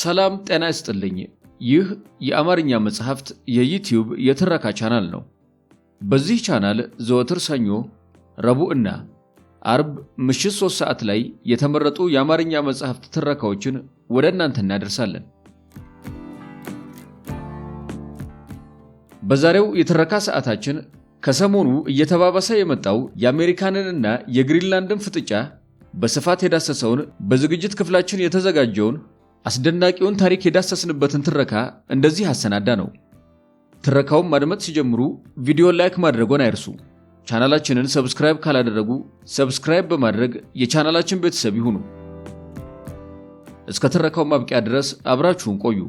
ሰላም ጤና ይስጥልኝ። ይህ የአማርኛ መጽሐፍት የዩቲዩብ የትረካ ቻናል ነው። በዚህ ቻናል ዘወትር ሰኞ፣ ረቡዕና አርብ ምሽት 3 ሰዓት ላይ የተመረጡ የአማርኛ መጽሐፍት ትረካዎችን ወደ እናንተ እናደርሳለን። በዛሬው የትረካ ሰዓታችን ከሰሞኑ እየተባባሰ የመጣው የአሜሪካንንና የግሪንላንድን ፍጥጫ በስፋት የዳሰሰውን በዝግጅት ክፍላችን የተዘጋጀውን አስደናቂውን ታሪክ የዳሰስንበትን ትረካ እንደዚህ አሰናዳነው። ትረካውን ማድመጥ ሲጀምሩ ቪዲዮ like ማድረጎን አይርሱ። ቻናላችንን subscribe ካላደረጉ subscribe በማድረግ የቻናላችን ቤተሰብ ይሁኑ። እስከ ትረካው ማብቂያ ድረስ አብራችሁን ቆዩ።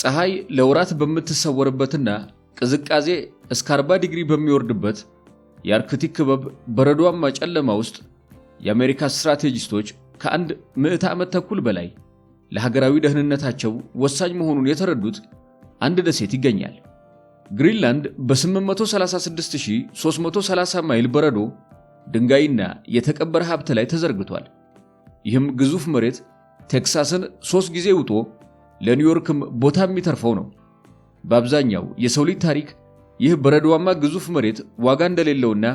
ፀሐይ ለወራት በምትሰወርበትና ቅዝቃዜ እስከ 40 ዲግሪ በሚወርድበት የአርክቲክ ክበብ በረዷማ ጨለማ ውስጥ የአሜሪካ ስትራቴጂስቶች ከአንድ ምዕተ ዓመት ተኩል በላይ ለሀገራዊ ደህንነታቸው ወሳኝ መሆኑን የተረዱት አንድ ደሴት ይገኛል። ግሪንላንድ በ836,330 ማይል በረዶ፣ ድንጋይና የተቀበረ ሀብት ላይ ተዘርግቷል። ይህም ግዙፍ መሬት ቴክሳስን 3 ጊዜ ውጦ ለኒውዮርክም ቦታ የሚተርፈው ነው። በአብዛኛው የሰው ልጅ ታሪክ ይህ በረዷማ ግዙፍ መሬት ዋጋ እንደሌለውና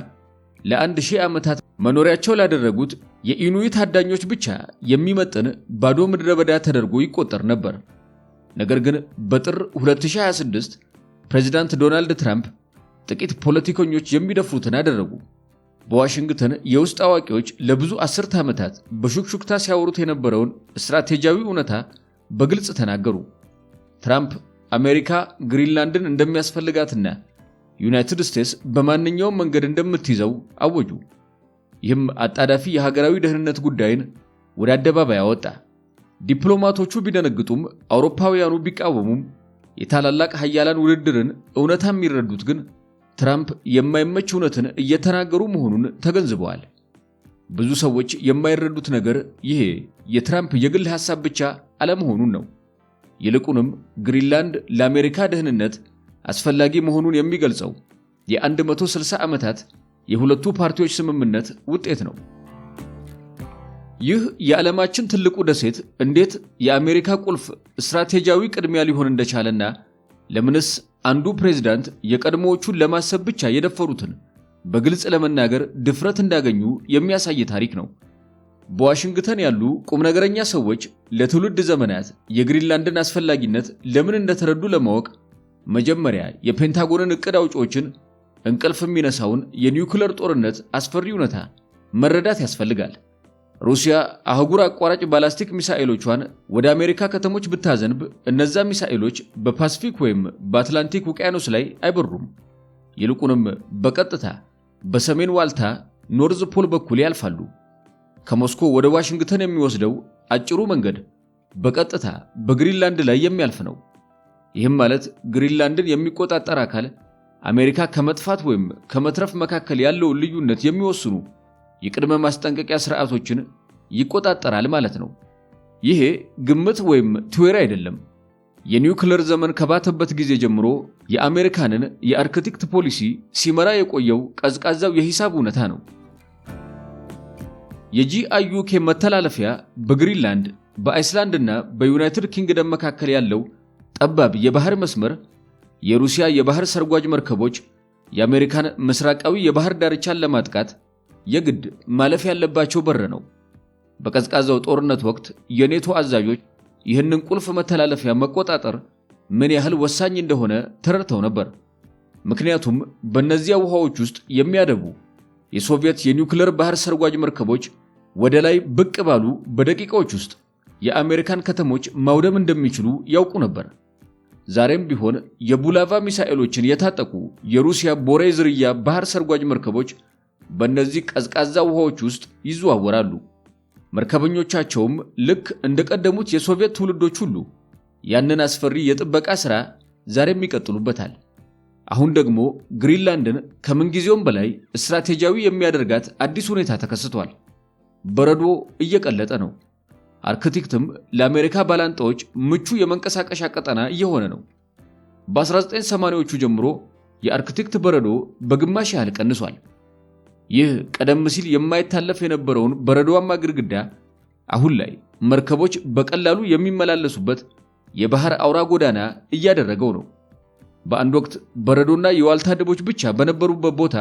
ለ1000 ዓመታት መኖሪያቸው ላደረጉት የኢኑይት አዳኞች ብቻ የሚመጥን ባዶ ምድረ በዳ ተደርጎ ይቆጠር ነበር። ነገር ግን በጥር 2026 ፕሬዚዳንት ዶናልድ ትራምፕ ጥቂት ፖለቲከኞች የሚደፍሩትን አደረጉ። በዋሽንግተን የውስጥ አዋቂዎች ለብዙ አስርተ ዓመታት በሹክሹክታ ሲያወሩት የነበረውን ስትራቴጂያዊ እውነታ በግልጽ ተናገሩ። ትራምፕ አሜሪካ ግሪንላንድን እንደሚያስፈልጋትና ዩናይትድ ስቴትስ በማንኛውም መንገድ እንደምትይዘው አወጁ። ይህም አጣዳፊ የሀገራዊ ደህንነት ጉዳይን ወደ አደባባይ አወጣ። ዲፕሎማቶቹ ቢደነግጡም፣ አውሮፓውያኑ ቢቃወሙም፣ የታላላቅ ሀያላን ውድድርን እውነታ የሚረዱት ግን ትራምፕ የማይመች እውነትን እየተናገሩ መሆኑን ተገንዝበዋል። ብዙ ሰዎች የማይረዱት ነገር ይሄ የትራምፕ የግል ሐሳብ ብቻ አለመሆኑን ነው። ይልቁንም ግሪንላንድ ለአሜሪካ ደህንነት አስፈላጊ መሆኑን የሚገልጸው የ160 ዓመታት የሁለቱ ፓርቲዎች ስምምነት ውጤት ነው። ይህ የዓለማችን ትልቁ ደሴት እንዴት የአሜሪካ ቁልፍ ስትራቴጂያዊ ቅድሚያ ሊሆን እንደቻለና ለምንስ አንዱ ፕሬዝዳንት የቀድሞዎቹን ለማሰብ ብቻ የደፈሩትን በግልጽ ለመናገር ድፍረት እንዳገኙ የሚያሳይ ታሪክ ነው። በዋሽንግተን ያሉ ቁም ነገረኛ ሰዎች ለትውልድ ዘመናት የግሪንላንድን አስፈላጊነት ለምን እንደተረዱ ለማወቅ መጀመሪያ የፔንታጎንን ዕቅድ አውጪዎችን እንቅልፍ የሚነሳውን የኒውክለር ጦርነት አስፈሪ እውነታ መረዳት ያስፈልጋል። ሩሲያ አህጉር አቋራጭ ባላስቲክ ሚሳኤሎቿን ወደ አሜሪካ ከተሞች ብታዘንብ እነዛ ሚሳኤሎች በፓሲፊክ ወይም በአትላንቲክ ውቅያኖስ ላይ አይበሩም። ይልቁንም በቀጥታ በሰሜን ዋልታ North Pole በኩል ያልፋሉ። ከሞስኮ ወደ ዋሽንግተን የሚወስደው አጭሩ መንገድ በቀጥታ በግሪንላንድ ላይ የሚያልፍ ነው። ይህም ማለት ግሪንላንድን የሚቆጣጠር አካል አሜሪካ ከመጥፋት ወይም ከመትረፍ መካከል ያለውን ልዩነት የሚወስኑ የቅድመ ማስጠንቀቂያ ስርዓቶችን ይቆጣጠራል ማለት ነው። ይሄ ግምት ወይም theory አይደለም። የኒውክለር ዘመን ከባተበት ጊዜ ጀምሮ የአሜሪካንን የአርክቲክ ፖሊሲ ሲመራ የቆየው ቀዝቃዛው የሂሳብ እውነታ ነው። የ GIUK መተላለፊያ በግሪንላንድ፣ በአይስላንድ እና በዩናይትድ ኪንግደም መካከል ያለው ጠባብ የባህር መስመር የሩሲያ የባህር ሰርጓጅ መርከቦች የአሜሪካን ምስራቃዊ የባህር ዳርቻን ለማጥቃት የግድ ማለፍ ያለባቸው በር ነው። በቀዝቃዛው ጦርነት ወቅት የኔቶ አዛዦች ይህንን ቁልፍ መተላለፊያ መቆጣጠር ምን ያህል ወሳኝ እንደሆነ ተረድተው ነበር። ምክንያቱም በእነዚያ ውሃዎች ውስጥ የሚያደቡ የሶቪየት የኒውክለር ባህር ሰርጓጅ መርከቦች ወደ ላይ ብቅ ባሉ በደቂቃዎች ውስጥ የአሜሪካን ከተሞች ማውደም እንደሚችሉ ያውቁ ነበር። ዛሬም ቢሆን የቡላቫ ሚሳኤሎችን የታጠቁ የሩሲያ ቦሬ ዝርያ ባህር ሰርጓጅ መርከቦች በእነዚህ ቀዝቃዛ ውሃዎች ውስጥ ይዘዋወራሉ። መርከበኞቻቸውም ልክ እንደቀደሙት የሶቪየት ትውልዶች ሁሉ ያንን አስፈሪ የጥበቃ ሥራ ዛሬም ይቀጥሉበታል። አሁን ደግሞ ግሪንላንድን ከምንጊዜውም በላይ ስትራቴጂያዊ የሚያደርጋት አዲስ ሁኔታ ተከስቷል። በረዶ እየቀለጠ ነው። አርክቲክትም ለአሜሪካ ባላንጣዎች ምቹ የመንቀሳቀሻ ቀጠና እየሆነ ነው። በ1980ዎቹ ጀምሮ የአርክቲክ በረዶ በግማሽ ያህል ቀንሷል። ይህ ቀደም ሲል የማይታለፍ የነበረውን በረዶማ ግድግዳ አሁን ላይ መርከቦች በቀላሉ የሚመላለሱበት የባህር አውራ ጎዳና እያደረገው ነው። በአንድ ወቅት በረዶና የዋልታ ድቦች ብቻ በነበሩበት ቦታ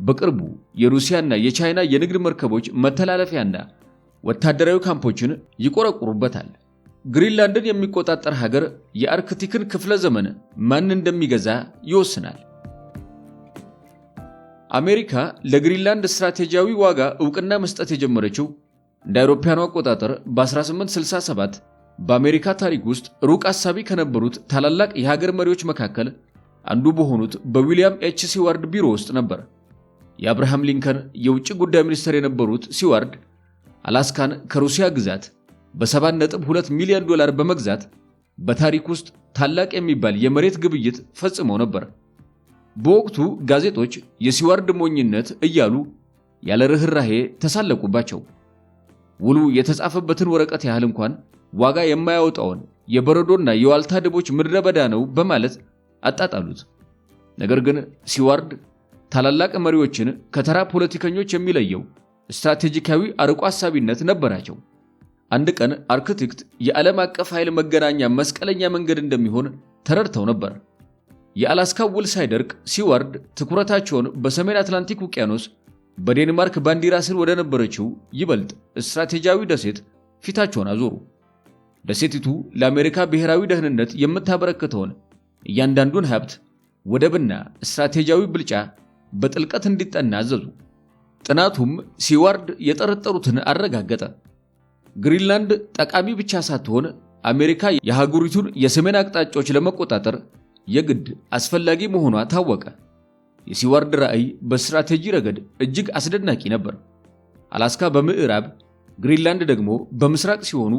በቅርቡ የሩሲያና የቻይና የንግድ መርከቦች መተላለፊያና ወታደራዊ ካምፖችን ይቆረቁሩበታል። ግሪንላንድን የሚቆጣጠር ሀገር የአርክቲክን ክፍለ ዘመን ማን እንደሚገዛ ይወስናል። አሜሪካ ለግሪንላንድ ስትራቴጂያዊ ዋጋ ዕውቅና መስጠት የጀመረችው እንደ አውሮፓውያኑ አቆጣጠር በ1867 በአሜሪካ ታሪክ ውስጥ ሩቅ አሳቢ ከነበሩት ታላላቅ የሀገር መሪዎች መካከል አንዱ በሆኑት በዊሊያም ኤች ሲዋርድ ቢሮ ውስጥ ነበር። የአብርሃም ሊንከን የውጭ ጉዳይ ሚኒስትር የነበሩት ሲዋርድ አላስካን ከሩሲያ ግዛት በ7.2 ሚሊዮን ዶላር በመግዛት በታሪክ ውስጥ ታላቅ የሚባል የመሬት ግብይት ፈጽመው ነበር። በወቅቱ ጋዜጦች የሲዋርድ ሞኝነት እያሉ ያለ ርኅራሄ ተሳለቁባቸው። ውሉ የተጻፈበትን ወረቀት ያህል እንኳን ዋጋ የማያወጣውን የበረዶና የዋልታ ድቦች ምድረ በዳ ነው በማለት አጣጣሉት። ነገር ግን ሲዋርድ ታላላቅ መሪዎችን ከተራ ፖለቲከኞች የሚለየው ስትራቴጂካዊ አርቆ አሳቢነት ነበራቸው። አንድ ቀን አርክቲክ የዓለም አቀፍ ኃይል መገናኛ መስቀለኛ መንገድ እንደሚሆን ተረድተው ነበር። የአላስካ ውል ሳይደርቅ ሲዋርድ ትኩረታቸውን በሰሜን አትላንቲክ ውቅያኖስ በዴንማርክ ባንዲራ ስር ወደ ነበረችው ይበልጥ ስትራቴጂያዊ ደሴት ፊታቸውን አዞሩ። ደሴቲቱ ለአሜሪካ ብሔራዊ ደህንነት የምታበረክተውን እያንዳንዱን ሀብት፣ ወደብና ስትራቴጂያዊ ብልጫ በጥልቀት እንዲጠና አዘዙ። ጥናቱም ሲዋርድ የጠረጠሩትን አረጋገጠ። ግሪንላንድ ጠቃሚ ብቻ ሳትሆን አሜሪካ የሀገሪቱን የሰሜን አቅጣጫዎች ለመቆጣጠር የግድ አስፈላጊ መሆኗ ታወቀ። የሲዋርድ ራዕይ በስትራቴጂ ረገድ እጅግ አስደናቂ ነበር። አላስካ በምዕራብ፣ ግሪንላንድ ደግሞ በምስራቅ ሲሆኑ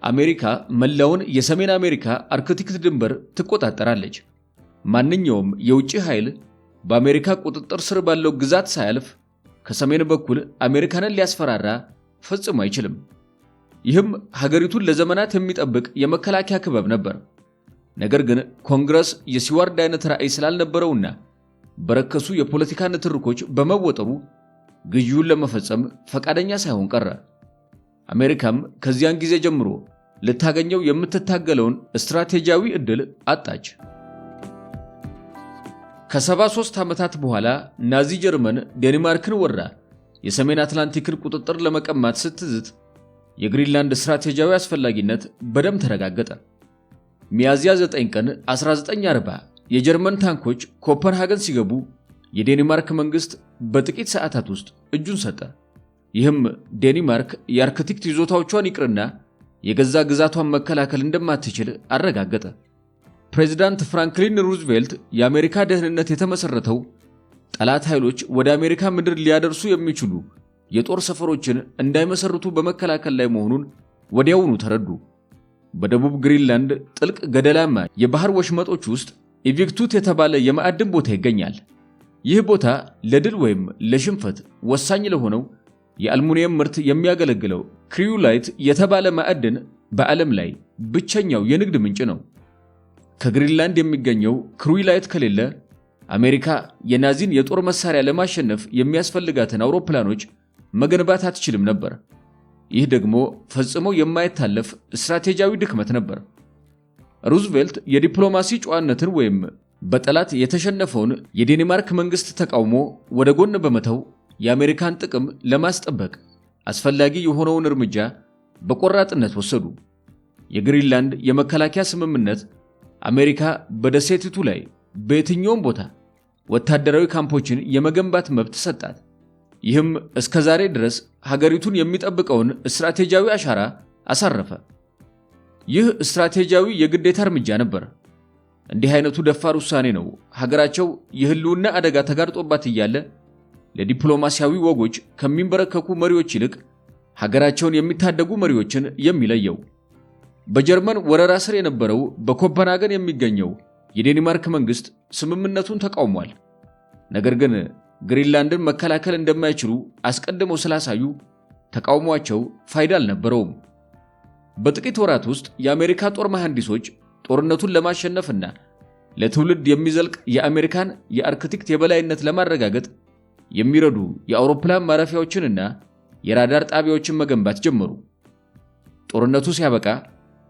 አሜሪካ መላውን የሰሜን አሜሪካ አርክቲክ ድንበር ትቆጣጠራለች። ማንኛውም የውጭ ኃይል በአሜሪካ ቁጥጥር ስር ባለው ግዛት ሳያልፍ ከሰሜን በኩል አሜሪካንን ሊያስፈራራ ፈጽሞ አይችልም። ይህም ሀገሪቱን ለዘመናት የሚጠብቅ የመከላከያ ክበብ ነበር። ነገር ግን ኮንግረስ የሲዋርድ አይነት ራዕይ ስላልነበረውና በረከሱ የፖለቲካ ንትርኮች በመወጠሩ ግዢውን ለመፈጸም ፈቃደኛ ሳይሆን ቀረ። አሜሪካም ከዚያን ጊዜ ጀምሮ ልታገኘው የምትታገለውን ስትራቴጂያዊ ዕድል አጣች። ከ73 ዓመታት በኋላ ናዚ ጀርመን ዴንማርክን ወራ የሰሜን አትላንቲክን ቁጥጥር ለመቀማት ስትዝት የግሪንላንድ ስትራቴጂያዊ አስፈላጊነት በደንብ ተረጋገጠ። ሚያዝያ 9 ቀን 1940 የጀርመን ታንኮች ኮፐንሃገን ሲገቡ የዴንማርክ መንግስት በጥቂት ሰዓታት ውስጥ እጁን ሰጠ። ይህም ዴንማርክ የአርክቲክ ይዞታዎቿን ይቅርና የገዛ ግዛቷን መከላከል እንደማትችል አረጋገጠ። ፕሬዚዳንት ፍራንክሊን ሩዝቬልት የአሜሪካ ደህንነት የተመሰረተው ጠላት ኃይሎች ወደ አሜሪካ ምድር ሊያደርሱ የሚችሉ የጦር ሰፈሮችን እንዳይመሰርቱ በመከላከል ላይ መሆኑን ወዲያውኑ ተረዱ። በደቡብ ግሪንላንድ ጥልቅ ገደላማ የባህር ወሽመጦች ውስጥ ኢቪክቱት የተባለ የማዕድን ቦታ ይገኛል። ይህ ቦታ ለድል ወይም ለሽንፈት ወሳኝ ለሆነው የአልሙኒየም ምርት የሚያገለግለው ክሪዩላይት የተባለ ማዕድን በዓለም ላይ ብቸኛው የንግድ ምንጭ ነው። ከግሪንላንድ የሚገኘው ክሪዩላይት ከሌለ አሜሪካ የናዚን የጦር መሳሪያ ለማሸነፍ የሚያስፈልጋትን አውሮፕላኖች መገንባት አትችልም ነበር። ይህ ደግሞ ፈጽሞ የማይታለፍ ስትራቴጂያዊ ድክመት ነበር። ሩዝቬልት የዲፕሎማሲ ጨዋነትን ወይም በጠላት የተሸነፈውን የዴንማርክ መንግስት ተቃውሞ ወደ ጎን በመተው የአሜሪካን ጥቅም ለማስጠበቅ አስፈላጊ የሆነውን እርምጃ በቆራጥነት ወሰዱ። የግሪንላንድ የመከላከያ ስምምነት አሜሪካ በደሴቲቱ ላይ በየትኛውም ቦታ ወታደራዊ ካምፖችን የመገንባት መብት ሰጣት። ይህም እስከ ዛሬ ድረስ ሀገሪቱን የሚጠብቀውን ስትራቴጂያዊ አሻራ አሳረፈ። ይህ ስትራቴጂያዊ የግዴታ እርምጃ ነበር። እንዲህ አይነቱ ደፋር ውሳኔ ነው ሀገራቸው የህልውና አደጋ ተጋርጦባት እያለ ለዲፕሎማሲያዊ ወጎች ከሚንበረከኩ መሪዎች ይልቅ ሀገራቸውን የሚታደጉ መሪዎችን የሚለየው። በጀርመን ወረራ ስር የነበረው በኮፐንሃገን የሚገኘው የዴንማርክ መንግስት ስምምነቱን ተቃውሟል። ነገር ግን ግሪንላንድን መከላከል እንደማይችሉ አስቀድመው ስላሳዩ ተቃውሟቸው ፋይዳ አልነበረውም። በጥቂት ወራት ውስጥ የአሜሪካ ጦር መሐንዲሶች ጦርነቱን ለማሸነፍና ለትውልድ የሚዘልቅ የአሜሪካን የአርክቲክ የበላይነት ለማረጋገጥ የሚረዱ የአውሮፕላን ማረፊያዎችንና የራዳር ጣቢያዎችን መገንባት ጀመሩ። ጦርነቱ ሲያበቃ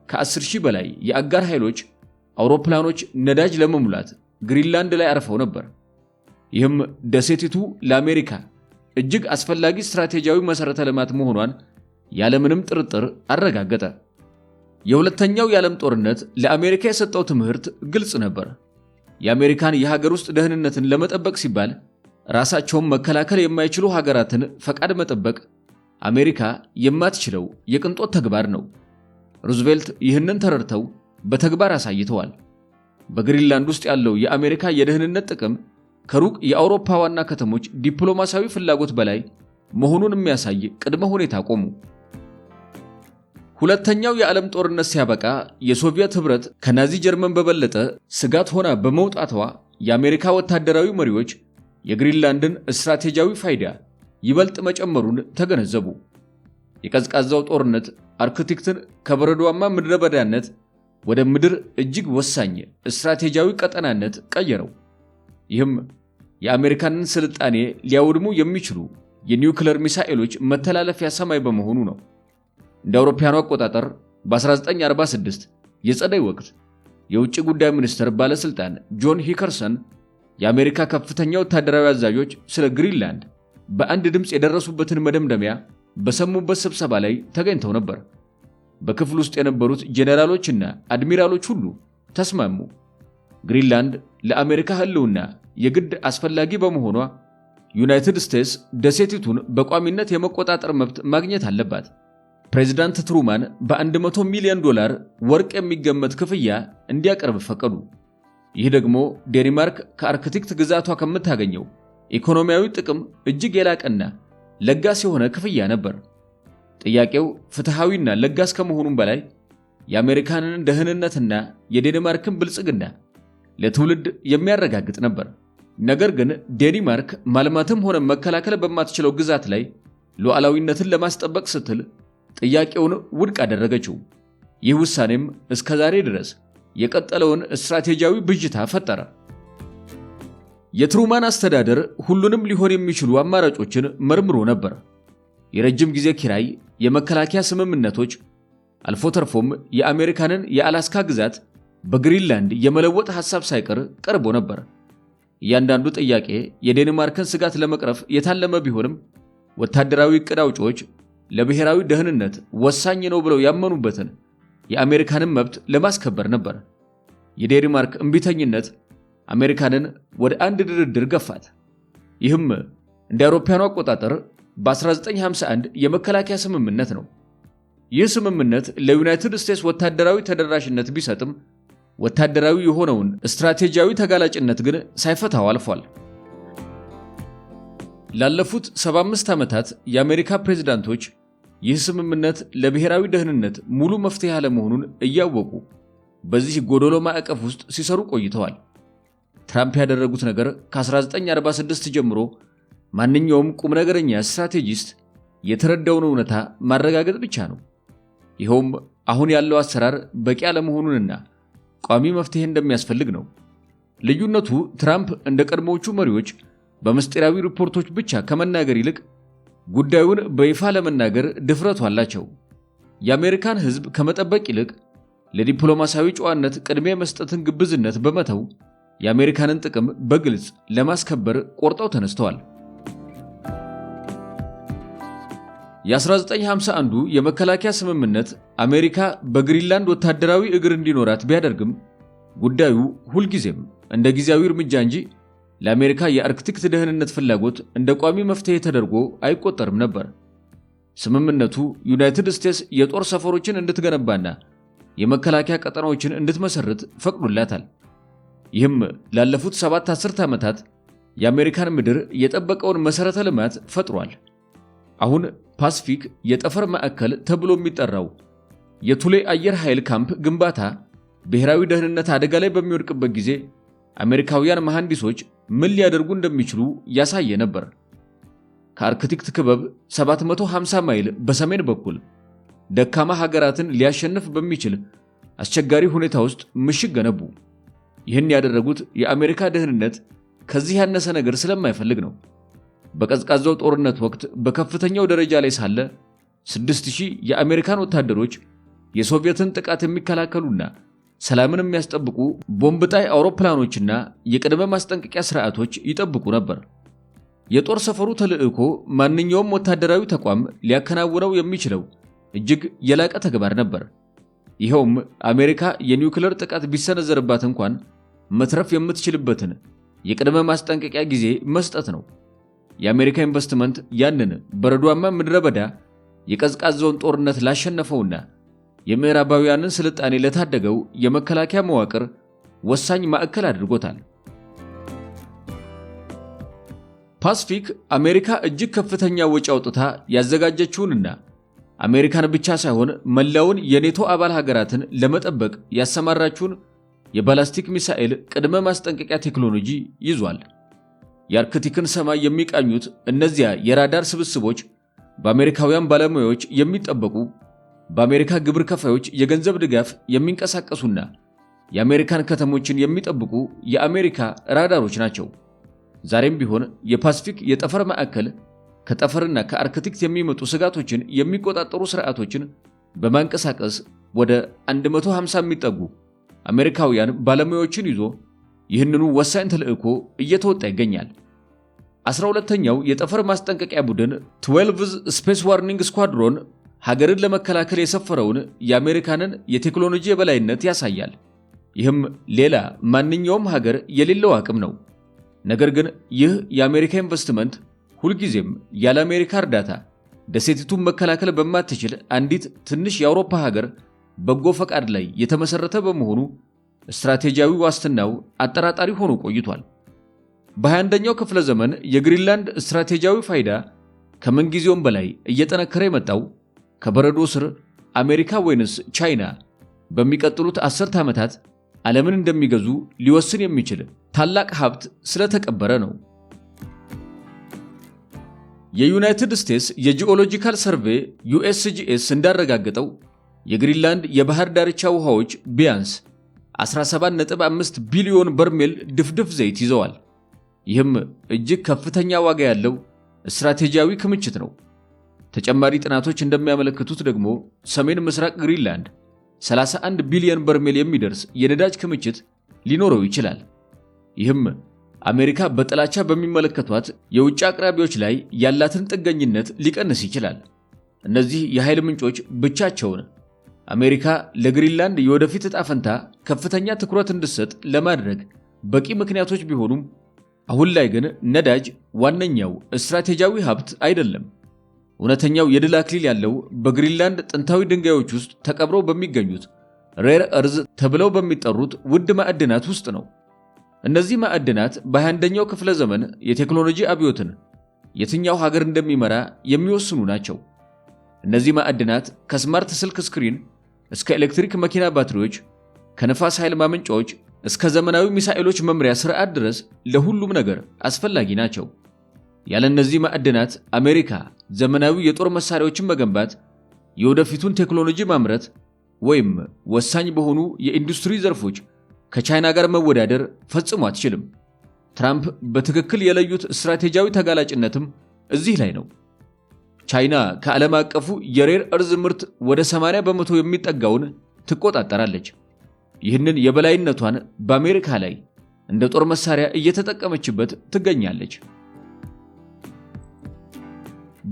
ከ10,000 በላይ የአጋር ኃይሎች አውሮፕላኖች ነዳጅ ለመሙላት ግሪንላንድ ላይ አርፈው ነበር። ይህም ደሴቲቱ ለአሜሪካ እጅግ አስፈላጊ ስትራቴጂያዊ መሠረተ ልማት መሆኗን ያለምንም ጥርጥር አረጋገጠ። የሁለተኛው የዓለም ጦርነት ለአሜሪካ የሰጠው ትምህርት ግልጽ ነበር። የአሜሪካን የሀገር ውስጥ ደህንነትን ለመጠበቅ ሲባል ራሳቸውን መከላከል የማይችሉ ሀገራትን ፈቃድ መጠበቅ አሜሪካ የማትችለው የቅንጦት ተግባር ነው። ሩዝቬልት ይህንን ተረድተው በተግባር አሳይተዋል። በግሪንላንድ ውስጥ ያለው የአሜሪካ የደህንነት ጥቅም ከሩቅ የአውሮፓ ዋና ከተሞች ዲፕሎማሲያዊ ፍላጎት በላይ መሆኑን የሚያሳይ ቅድመ ሁኔታ ቆሙ። ሁለተኛው የዓለም ጦርነት ሲያበቃ የሶቪየት ኅብረት ከናዚ ጀርመን በበለጠ ስጋት ሆና በመውጣቷ የአሜሪካ ወታደራዊ መሪዎች የግሪንላንድን ስትራቴጂያዊ ፋይዳ ይበልጥ መጨመሩን ተገነዘቡ። የቀዝቃዛው ጦርነት አርክቲክትን ከበረዷማ ምድረ በዳነት ወደ ምድር እጅግ ወሳኝ ስትራቴጂያዊ ቀጠናነት ቀየረው። ይህም የአሜሪካንን ስልጣኔ ሊያወድሙ የሚችሉ የኒውክለር ሚሳኤሎች መተላለፊያ ሰማይ በመሆኑ ነው። እንደ አውሮፓውያኑ አቆጣጠር በ1946 የጸደይ ወቅት የውጭ ጉዳይ ሚኒስትር ባለስልጣን ጆን ሂከርሰን የአሜሪካ ከፍተኛ ወታደራዊ አዛዦች ስለ ግሪንላንድ በአንድ ድምፅ የደረሱበትን መደምደሚያ በሰሙበት ስብሰባ ላይ ተገኝተው ነበር። በክፍል ውስጥ የነበሩት ጄኔራሎችና አድሚራሎች ሁሉ ተስማሙ። ግሪንላንድ ለአሜሪካ ሕልውና የግድ አስፈላጊ በመሆኗ ዩናይትድ ስቴትስ ደሴቲቱን በቋሚነት የመቆጣጠር መብት ማግኘት አለባት። ፕሬዚዳንት ትሩማን በ100 ሚሊዮን ዶላር ወርቅ የሚገመት ክፍያ እንዲያቀርብ ፈቀዱ። ይህ ደግሞ ዴንማርክ ከአርክቲክ ግዛቷ ከምታገኘው ኢኮኖሚያዊ ጥቅም እጅግ የላቀና ለጋስ የሆነ ክፍያ ነበር። ጥያቄው ፍትሐዊና ለጋስ ከመሆኑም በላይ የአሜሪካንን ደህንነትና የዴንማርክን ብልጽግና ለትውልድ የሚያረጋግጥ ነበር። ነገር ግን ዴንማርክ ማልማትም ሆነ መከላከል በማትችለው ግዛት ላይ ሉዓላዊነትን ለማስጠበቅ ስትል ጥያቄውን ውድቅ አደረገችው። ይህ ውሳኔም እስከ ዛሬ ድረስ የቀጠለውን ስትራቴጂያዊ ብዥታ ፈጠረ። የትሩማን አስተዳደር ሁሉንም ሊሆን የሚችሉ አማራጮችን መርምሮ ነበር። የረጅም ጊዜ ኪራይ፣ የመከላከያ ስምምነቶች፣ አልፎ ተርፎም የአሜሪካንን የአላስካ ግዛት በግሪንላንድ የመለወጥ ሐሳብ ሳይቀር ቀርቦ ነበር። እያንዳንዱ ጥያቄ የዴንማርክን ስጋት ለመቅረፍ የታለመ ቢሆንም ወታደራዊ ዕቅድ አውጪዎች ለብሔራዊ ደህንነት ወሳኝ ነው ብለው ያመኑበትን የአሜሪካንን መብት ለማስከበር ነበር። የዴንማርክ እምቢተኝነት አሜሪካንን ወደ አንድ ድርድር ገፋት። ይህም እንደ አውሮፓውያኑ አቆጣጠር በ1951 የመከላከያ ስምምነት ነው። ይህ ስምምነት ለዩናይትድ ስቴትስ ወታደራዊ ተደራሽነት ቢሰጥም ወታደራዊ የሆነውን ስትራቴጂያዊ ተጋላጭነት ግን ሳይፈታው አልፏል። ላለፉት 75 ዓመታት የአሜሪካ ፕሬዝዳንቶች ይህ ስምምነት ለብሔራዊ ደህንነት ሙሉ መፍትሄ አለመሆኑን እያወቁ በዚህ ጎዶሎ ማዕቀፍ ውስጥ ሲሰሩ ቆይተዋል። ትራምፕ ያደረጉት ነገር ከ1946 ጀምሮ ማንኛውም ቁም ነገረኛ ስትራቴጂስት የተረዳውን እውነታ ማረጋገጥ ብቻ ነው። ይኸውም አሁን ያለው አሰራር በቂ አለመሆኑንና ቋሚ መፍትሄ እንደሚያስፈልግ ነው። ልዩነቱ ትራምፕ እንደ ቀድሞዎቹ መሪዎች በምስጢራዊ ሪፖርቶች ብቻ ከመናገር ይልቅ ጉዳዩን በይፋ ለመናገር ድፍረቱ አላቸው። የአሜሪካን ሕዝብ ከመጠበቅ ይልቅ ለዲፕሎማሲያዊ ጨዋነት ቅድሚያ መስጠትን ግብዝነት በመተው የአሜሪካንን ጥቅም በግልጽ ለማስከበር ቆርጠው ተነስተዋል። የ1951ዱ የመከላከያ ስምምነት አሜሪካ በግሪንላንድ ወታደራዊ እግር እንዲኖራት ቢያደርግም ጉዳዩ ሁልጊዜም እንደ ጊዜያዊ እርምጃ እንጂ ለአሜሪካ የአርክቲክ ደህንነት ፍላጎት እንደ ቋሚ መፍትሄ ተደርጎ አይቆጠርም ነበር። ስምምነቱ ዩናይትድ ስቴትስ የጦር ሰፈሮችን እንድትገነባና የመከላከያ ቀጠናዎችን እንድትመሰርት ፈቅዶላታል። ይህም ላለፉት 7 አስርት ዓመታት የአሜሪካን ምድር የጠበቀውን መሠረተ ልማት ፈጥሯል። አሁን ፓስፊክ የጠፈር ማዕከል ተብሎ የሚጠራው የቱሌ አየር ኃይል ካምፕ ግንባታ ብሔራዊ ደህንነት አደጋ ላይ በሚወድቅበት ጊዜ አሜሪካውያን መሐንዲሶች ምን ሊያደርጉ እንደሚችሉ ያሳየ ነበር። ከአርክቲክ ክበብ 750 ማይል በሰሜን በኩል ደካማ ሀገራትን ሊያሸንፍ በሚችል አስቸጋሪ ሁኔታ ውስጥ ምሽግ ገነቡ። ይህን ያደረጉት የአሜሪካ ደህንነት ከዚህ ያነሰ ነገር ስለማይፈልግ ነው። በቀዝቃዛው ጦርነት ወቅት በከፍተኛው ደረጃ ላይ ሳለ 6000 የአሜሪካን ወታደሮች የሶቪየትን ጥቃት የሚከላከሉና ሰላምን የሚያስጠብቁ ቦምብ ጣይ አውሮፕላኖችና የቅድመ ማስጠንቀቂያ ስርዓቶች ይጠብቁ ነበር። የጦር ሰፈሩ ተልዕኮ ማንኛውም ወታደራዊ ተቋም ሊያከናውነው የሚችለው እጅግ የላቀ ተግባር ነበር። ይኸውም አሜሪካ የኒውክለር ጥቃት ቢሰነዘርባት እንኳን መትረፍ የምትችልበትን የቅድመ ማስጠንቀቂያ ጊዜ መስጠት ነው። የአሜሪካ ኢንቨስትመንት ያንን በረዷማ ምድረ በዳ የቀዝቃዛውን ጦርነት ላሸነፈውና የምዕራባውያንን ስልጣኔ ለታደገው የመከላከያ መዋቅር ወሳኝ ማዕከል አድርጎታል። ፓስፊክ አሜሪካ እጅግ ከፍተኛ ወጪ አውጥታ ያዘጋጀችውንና አሜሪካን ብቻ ሳይሆን መላውን የኔቶ አባል ሀገራትን ለመጠበቅ ያሰማራችውን የባላስቲክ ሚሳኤል ቅድመ ማስጠንቀቂያ ቴክኖሎጂ ይዟል። የአርክቲክን ሰማይ የሚቃኙት እነዚያ የራዳር ስብስቦች በአሜሪካውያን ባለሙያዎች የሚጠበቁ፣ በአሜሪካ ግብር ከፋዮች የገንዘብ ድጋፍ የሚንቀሳቀሱና የአሜሪካን ከተሞችን የሚጠብቁ የአሜሪካ ራዳሮች ናቸው። ዛሬም ቢሆን የፓስፊክ የጠፈር ማዕከል ከጠፈርና ከአርክቲክ የሚመጡ ስጋቶችን የሚቆጣጠሩ ስርዓቶችን በማንቀሳቀስ ወደ 150 የሚጠጉ አሜሪካውያን ባለሙያዎችን ይዞ ይህንኑ ወሳኝ ተልዕኮ እየተወጣ ይገኛል። 12ኛው የጠፈር ማስጠንቀቂያ ቡድን 12th Space Warning Squadron ሀገርን ለመከላከል የሰፈረውን የአሜሪካንን የቴክኖሎጂ የበላይነት ያሳያል። ይህም ሌላ ማንኛውም ሀገር የሌለው አቅም ነው። ነገር ግን ይህ የአሜሪካ ኢንቨስትመንት ሁልጊዜም ያለ አሜሪካ እርዳታ ደሴቲቱን መከላከል በማትችል አንዲት ትንሽ የአውሮፓ ሀገር በጎ ፈቃድ ላይ የተመሰረተ በመሆኑ ስትራቴጂያዊ ዋስትናው አጠራጣሪ ሆኖ ቆይቷል። በ21ኛው ክፍለ ዘመን የግሪንላንድ ስትራቴጂያዊ ፋይዳ ከምንጊዜውም በላይ እየጠነከረ የመጣው ከበረዶ ስር አሜሪካ ወይንስ ቻይና በሚቀጥሉት 10 ዓመታት ዓለምን እንደሚገዙ ሊወስን የሚችል ታላቅ ሀብት ስለተቀበረ ነው። የዩናይትድ ስቴትስ የ Geological Survey USGS እንዳረጋገጠው የግሪንላንድ የባህር ዳርቻ ውሃዎች ቢያንስ 17.5 ቢሊዮን በርሜል ድፍድፍ ዘይት ይዘዋል። ይህም እጅግ ከፍተኛ ዋጋ ያለው ስትራቴጂያዊ ክምችት ነው። ተጨማሪ ጥናቶች እንደሚያመለክቱት ደግሞ ሰሜን ምስራቅ ግሪንላንድ 31 ቢሊዮን በርሜል የሚደርስ የነዳጅ ክምችት ሊኖረው ይችላል። ይህም አሜሪካ በጥላቻ በሚመለከቷት የውጭ አቅራቢዎች ላይ ያላትን ጥገኝነት ሊቀንስ ይችላል። እነዚህ የኃይል ምንጮች ብቻቸውን አሜሪካ ለግሪንላንድ የወደፊት ዕጣ ፈንታ ከፍተኛ ትኩረት እንድትሰጥ ለማድረግ በቂ ምክንያቶች ቢሆኑም፣ አሁን ላይ ግን ነዳጅ ዋነኛው ስትራቴጂያዊ ሀብት አይደለም። እውነተኛው የድል አክሊል ያለው በግሪንላንድ ጥንታዊ ድንጋዮች ውስጥ ተቀብረው በሚገኙት rare earth ተብለው በሚጠሩት ውድ ማዕድናት ውስጥ ነው። እነዚህ ማዕድናት በ21ኛው ክፍለ ዘመን የቴክኖሎጂ አብዮትን የትኛው ሀገር እንደሚመራ የሚወስኑ ናቸው። እነዚህ ማዕድናት ከ smart ስልክ screen እስከ ኤሌክትሪክ መኪና ባትሪዎች፣ ከነፋስ ኃይል ማመንጫዎች እስከ ዘመናዊ ሚሳኤሎች መምሪያ ስርዓት ድረስ ለሁሉም ነገር አስፈላጊ ናቸው። ያለ እነዚህ ማዕድናት አሜሪካ ዘመናዊ የጦር መሳሪያዎችን መገንባት፣ የወደፊቱን ቴክኖሎጂ ማምረት ወይም ወሳኝ በሆኑ የኢንዱስትሪ ዘርፎች ከቻይና ጋር መወዳደር ፈጽሞ አትችልም። ትራምፕ በትክክል የለዩት ስትራቴጂያዊ ተጋላጭነትም እዚህ ላይ ነው። ቻይና ከዓለም አቀፉ የ rare earth ምርት ወደ 80% የሚጠጋውን ትቆጣጠራለች። ይህንን የበላይነቷን በአሜሪካ ላይ እንደ ጦር መሳሪያ እየተጠቀመችበት ትገኛለች።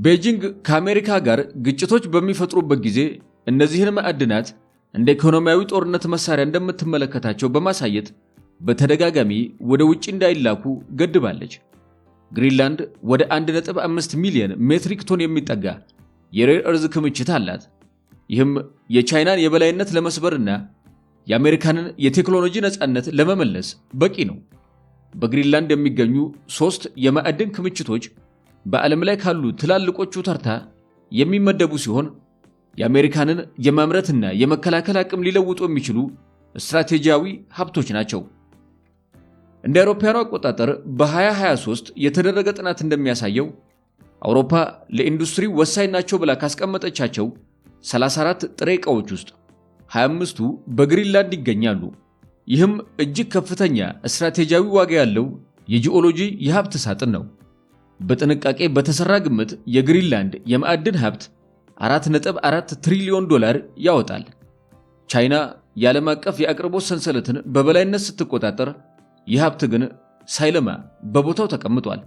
ቤጂንግ ከአሜሪካ ጋር ግጭቶች በሚፈጥሩበት ጊዜ እነዚህን ማዕድናት እንደ ኢኮኖሚያዊ ጦርነት መሳሪያ እንደምትመለከታቸው በማሳየት በተደጋጋሚ ወደ ውጭ እንዳይላኩ ገድባለች። ግሪንላንድ ወደ 1.5 ሚሊዮን ሜትሪክ ቶን የሚጠጋ የ rare earth ክምችት አላት። ይህም የቻይናን የበላይነት ለመስበርና የአሜሪካንን የቴክኖሎጂ ነፃነት ለመመለስ በቂ ነው። በግሪንላንድ የሚገኙ ሦስት የማዕድን ክምችቶች በዓለም ላይ ካሉ ትላልቆቹ ተርታ የሚመደቡ ሲሆን የአሜሪካንን የማምረትና የመከላከል አቅም ሊለውጡ የሚችሉ ስትራቴጂያዊ ሀብቶች ናቸው። እንደ አውሮፓውያኑ አቆጣጠር በ2023 የተደረገ ጥናት እንደሚያሳየው አውሮፓ ለኢንዱስትሪ ወሳኝ ናቸው ብላ ካስቀመጠቻቸው 34 ጥሬ ዕቃዎች ውስጥ 25ቱ በግሪንላንድ ይገኛሉ። ይህም እጅግ ከፍተኛ ስትራቴጂያዊ ዋጋ ያለው የጂኦሎጂ የሀብት ሳጥን ነው። በጥንቃቄ በተሰራ ግምት የግሪንላንድ የማዕድን ሀብት 4.4 ትሪሊዮን ዶላር ያወጣል። ቻይና የዓለም አቀፍ የአቅርቦት ሰንሰለትን በበላይነት ስትቆጣጠር፣ ይህ ሀብት ግን ሳይለማ በቦታው ተቀምጧል።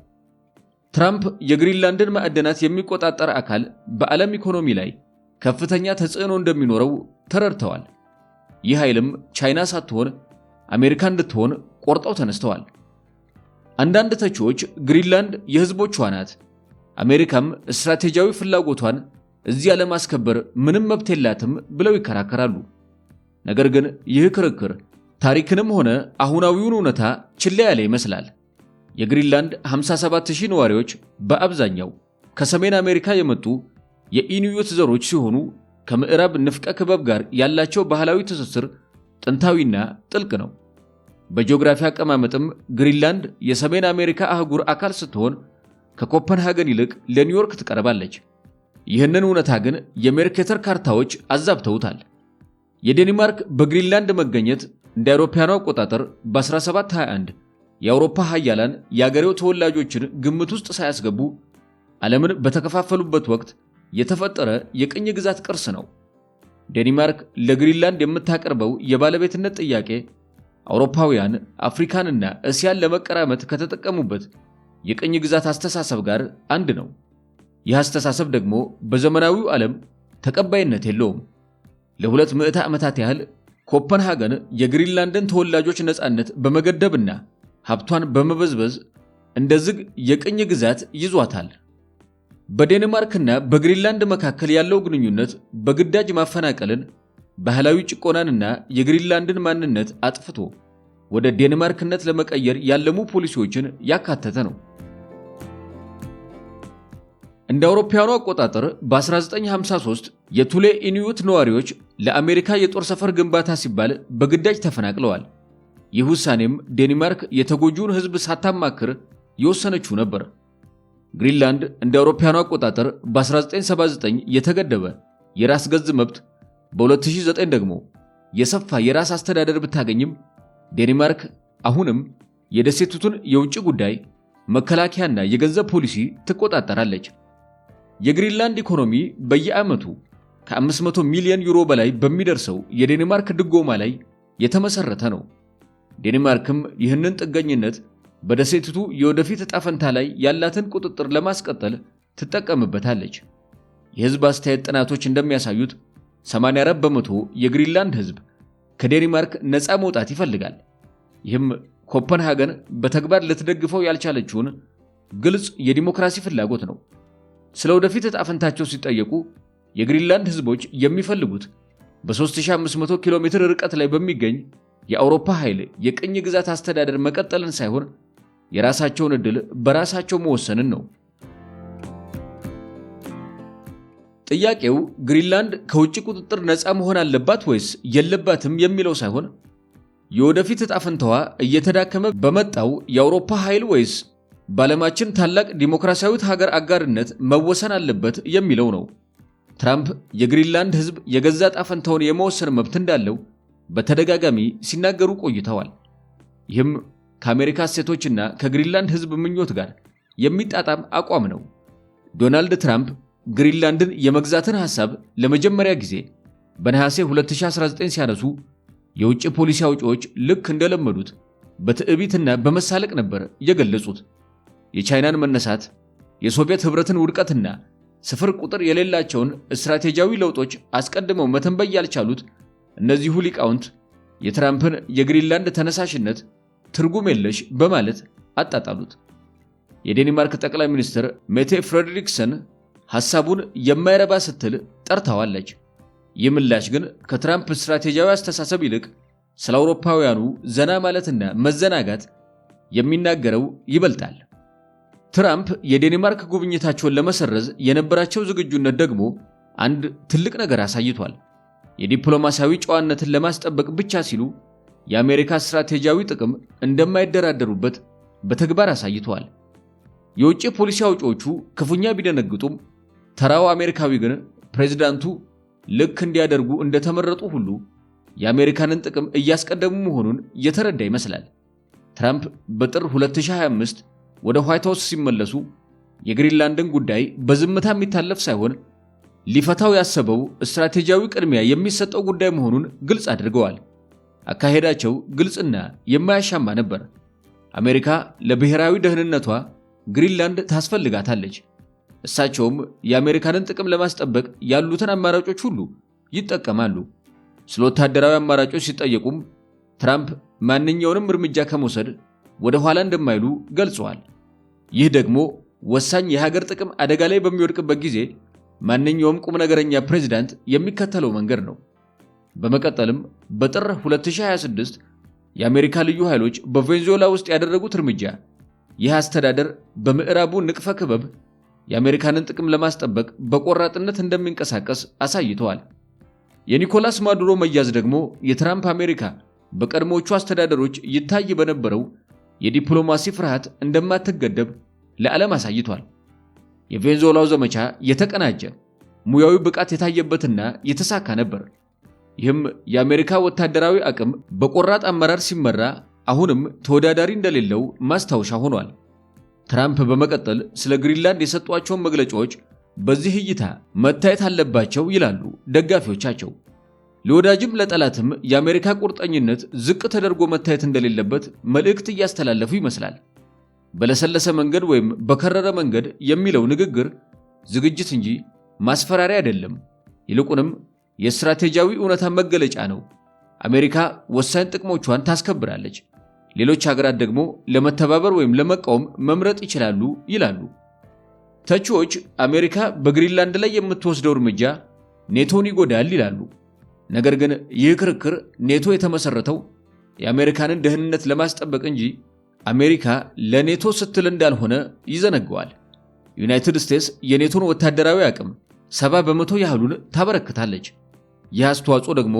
ትራምፕ የግሪንላንድን ማዕድናት የሚቆጣጠር አካል በዓለም ኢኮኖሚ ላይ ከፍተኛ ተጽዕኖ እንደሚኖረው ተረድተዋል። ይህ ኃይልም ቻይና ሳትሆን አሜሪካ እንድትሆን ቆርጠው ተነስተዋል። አንዳንድ ተቺዎች ግሪንላንድ የሕዝቦቿ ናት፣ አሜሪካም ስትራቴጂያዊ ፍላጎቷን እዚያ ለማስከበር ምንም መብት የላትም ብለው ይከራከራሉ። ነገር ግን ይህ ክርክር ታሪክንም ሆነ አሁናዊውን እውነታ ችላ ያለ ይመስላል። የግሪንላንድ 57,000 ነዋሪዎች በአብዛኛው ከሰሜን አሜሪካ የመጡ የኢንዩት ዘሮች ሲሆኑ ከምዕራብ ንፍቀ ክበብ ጋር ያላቸው ባህላዊ ትስስር ጥንታዊና ጥልቅ ነው። በጂኦግራፊ አቀማመጥም ግሪንላንድ የሰሜን አሜሪካ አህጉር አካል ስትሆን ከኮፐንሃገን ይልቅ ለኒውዮርክ ትቀርባለች። ይህንን እውነታ ግን የሜርኬተር ካርታዎች አዛብተውታል። የዴንማርክ በግሪንላንድ መገኘት እንደ አውሮፓውያኑ አቆጣጠር በ1721 የአውሮፓ ሀያላን የአገሬው ተወላጆችን ግምት ውስጥ ሳያስገቡ ዓለምን በተከፋፈሉበት ወቅት የተፈጠረ የቅኝ ግዛት ቅርስ ነው። ዴንማርክ ለግሪንላንድ የምታቀርበው የባለቤትነት ጥያቄ አውሮፓውያን አፍሪካንና እስያን ለመቀራመት ከተጠቀሙበት የቅኝ ግዛት አስተሳሰብ ጋር አንድ ነው። ይህ አስተሳሰብ ደግሞ በዘመናዊው ዓለም ተቀባይነት የለውም። ለ2 ምዕተ ዓመታት ያህል ኮፐንሃገን የግሪንላንድን ተወላጆች ነፃነት በመገደብና ሀብቷን በመበዝበዝ እንደ ዝግ የቅኝ ግዛት ይዟታል። በዴንማርክና በግሪንላንድ መካከል ያለው ግንኙነት በግዳጅ ማፈናቀልን፣ ባህላዊ ጭቆናንና የግሪንላንድን ማንነት አጥፍቶ ወደ ዴንማርክነት ለመቀየር ያለሙ ፖሊሲዎችን ያካተተ ነው። እንደ አውሮፓውያኑ አቆጣጠር በ1953 የቱሌ ኢንዩት ነዋሪዎች ለአሜሪካ የጦር ሰፈር ግንባታ ሲባል በግዳጅ ተፈናቅለዋል። ይህ ውሳኔም ዴንማርክ የተጎጂውን ሕዝብ ሳታማክር የወሰነችው ነበር። ግሪንላንድ እንደ አውሮፓውያኑ አቆጣጠር በ1979 የተገደበ የራስ ገዝ መብት፣ በ2009 ደግሞ የሰፋ የራስ አስተዳደር ብታገኝም ዴንማርክ አሁንም የደሴቲቱን የውጭ ጉዳይ፣ መከላከያና የገንዘብ ፖሊሲ ትቆጣጠራለች። የግሪንላንድ ኢኮኖሚ በየዓመቱ ከ500 ሚሊዮን ዩሮ በላይ በሚደርሰው የዴንማርክ ድጎማ ላይ የተመሰረተ ነው። ዴንማርክም ይህንን ጥገኝነት በደሴቲቱ የወደፊት ዕጣ ፈንታ ላይ ያላትን ቁጥጥር ለማስቀጠል ትጠቀምበታለች። የሕዝብ አስተያየት ጥናቶች እንደሚያሳዩት 84% የግሪንላንድ ሕዝብ ከዴንማርክ ነፃ መውጣት ይፈልጋል። ይህም ኮፐንሃገን በተግባር ልትደግፈው ያልቻለችውን ግልጽ የዲሞክራሲ ፍላጎት ነው። ስለ ወደፊት ዕጣ ፈንታቸው ሲጠየቁ የግሪንላንድ ሕዝቦች የሚፈልጉት በ3500 ኪሎ ሜትር ርቀት ላይ በሚገኝ የአውሮፓ ኃይል የቅኝ ግዛት አስተዳደር መቀጠልን ሳይሆን የራሳቸውን ዕድል በራሳቸው መወሰንን ነው። ጥያቄው ግሪንላንድ ከውጭ ቁጥጥር ነፃ መሆን አለባት ወይስ የለባትም የሚለው ሳይሆን የወደፊት ዕጣ ፈንታዋ እየተዳከመ በመጣው የአውሮፓ ኃይል ወይስ በዓለማችን ታላቅ ዲሞክራሲያዊት ሀገር አጋርነት መወሰን አለበት የሚለው ነው። ትራምፕ የግሪንላንድ ሕዝብ የገዛ ዕጣ ፈንታውን የመወሰን መብት እንዳለው በተደጋጋሚ ሲናገሩ ቆይተዋል። ይህም ከአሜሪካ እሴቶችና ከግሪንላንድ ሕዝብ ምኞት ጋር የሚጣጣም አቋም ነው። ዶናልድ ትራምፕ ግሪንላንድን የመግዛትን ሐሳብ ለመጀመሪያ ጊዜ በነሐሴ 2019 ሲያነሱ የውጭ ፖሊሲ አውጪዎች ልክ እንደለመዱት በትዕቢትና በመሳለቅ ነበር የገለጹት። የቻይናን መነሳት፣ የሶቪየት ኅብረትን ውድቀትና ስፍር ቁጥር የሌላቸውን ስትራቴጂያዊ ለውጦች አስቀድመው መተንበይ ያልቻሉት እነዚሁ ሊቃውንት የትራምፕን የግሪንላንድ ተነሳሽነት ትርጉም የለሽ በማለት አጣጣሉት። የዴንማርክ ጠቅላይ ሚኒስትር ሜቴ ፍሬድሪክሰን ሐሳቡን የማይረባ ስትል ጠርታዋለች። ይህ ምላሽ ግን ከትራምፕ ስትራቴጂያዊ አስተሳሰብ ይልቅ ስለ አውሮፓውያኑ ዘና ማለትና መዘናጋት የሚናገረው ይበልጣል። ትራምፕ የዴንማርክ ጉብኝታቸውን ለመሰረዝ የነበራቸው ዝግጁነት ደግሞ አንድ ትልቅ ነገር አሳይቷል። የዲፕሎማሲያዊ ጨዋነትን ለማስጠበቅ ብቻ ሲሉ የአሜሪካ ስትራቴጂያዊ ጥቅም እንደማይደራደሩበት በተግባር አሳይተዋል። የውጭ ፖሊሲ አውጪዎቹ ክፉኛ ቢደነግጡም ተራው አሜሪካዊ ግን ፕሬዚዳንቱ ልክ እንዲያደርጉ እንደተመረጡ ሁሉ የአሜሪካንን ጥቅም እያስቀደሙ መሆኑን የተረዳ ይመስላል። ትራምፕ በጥር 2025 ወደ ዋይት ሃውስ ሲመለሱ የግሪንላንድን ጉዳይ በዝምታ የሚታለፍ ሳይሆን ሊፈታው ያሰበው ስትራቴጂያዊ ቅድሚያ የሚሰጠው ጉዳይ መሆኑን ግልጽ አድርገዋል። አካሄዳቸው ግልጽና የማያሻማ ነበር። አሜሪካ ለብሔራዊ ደህንነቷ ግሪንላንድ ታስፈልጋታለች። እሳቸውም የአሜሪካንን ጥቅም ለማስጠበቅ ያሉትን አማራጮች ሁሉ ይጠቀማሉ። ስለ ወታደራዊ አማራጮች ሲጠየቁም ትራምፕ ማንኛውንም እርምጃ ከመውሰድ ወደ ኋላ እንደማይሉ ገልጸዋል። ይህ ደግሞ ወሳኝ የሀገር ጥቅም አደጋ ላይ በሚወድቅበት ጊዜ ማንኛውም ቁም ነገረኛ ፕሬዚዳንት የሚከተለው መንገድ ነው። በመቀጠልም በጥር 2026 የአሜሪካ ልዩ ኃይሎች በቬንዙዌላ ውስጥ ያደረጉት እርምጃ ይህ አስተዳደር በምዕራቡ ንቅፈ ክበብ የአሜሪካንን ጥቅም ለማስጠበቅ በቆራጥነት እንደሚንቀሳቀስ አሳይተዋል። የኒኮላስ ማዱሮ መያዝ ደግሞ የትራምፕ አሜሪካ በቀድሞዎቹ አስተዳደሮች ይታይ በነበረው የዲፕሎማሲ ፍርሃት እንደማትገደብ ለዓለም አሳይቷል። የቬንዙዌላው ዘመቻ የተቀናጀ፣ ሙያዊ ብቃት የታየበትና የተሳካ ነበር። ይህም የአሜሪካ ወታደራዊ አቅም በቆራጥ አመራር ሲመራ አሁንም ተወዳዳሪ እንደሌለው ማስታወሻ ሆኗል። ትራምፕ በመቀጠል ስለ ግሪንላንድ የሰጧቸውን መግለጫዎች በዚህ እይታ መታየት አለባቸው ይላሉ ደጋፊዎቻቸው። ለወዳጅም ለጠላትም የአሜሪካ ቁርጠኝነት ዝቅ ተደርጎ መታየት እንደሌለበት መልእክት እያስተላለፉ ይመስላል። በለሰለሰ መንገድ ወይም በከረረ መንገድ የሚለው ንግግር ዝግጅት እንጂ ማስፈራሪያ አይደለም። ይልቁንም የስትራቴጂያዊ እውነታ መገለጫ ነው። አሜሪካ ወሳኝ ጥቅሞቿን ታስከብራለች፣ ሌሎች ሀገራት ደግሞ ለመተባበር ወይም ለመቃወም መምረጥ ይችላሉ ይላሉ። ተቺዎች አሜሪካ በግሪንላንድ ላይ የምትወስደው እርምጃ ኔቶን ይጎዳል ይላሉ። ነገር ግን ይህ ክርክር ኔቶ የተመሰረተው የአሜሪካንን ደህንነት ለማስጠበቅ እንጂ አሜሪካ ለኔቶ ስትል እንዳልሆነ ይዘነገዋል። ዩናይትድ ስቴትስ የኔቶን ወታደራዊ አቅም 70% ያህሉን ታበረክታለች። ይህ አስተዋጽኦ ደግሞ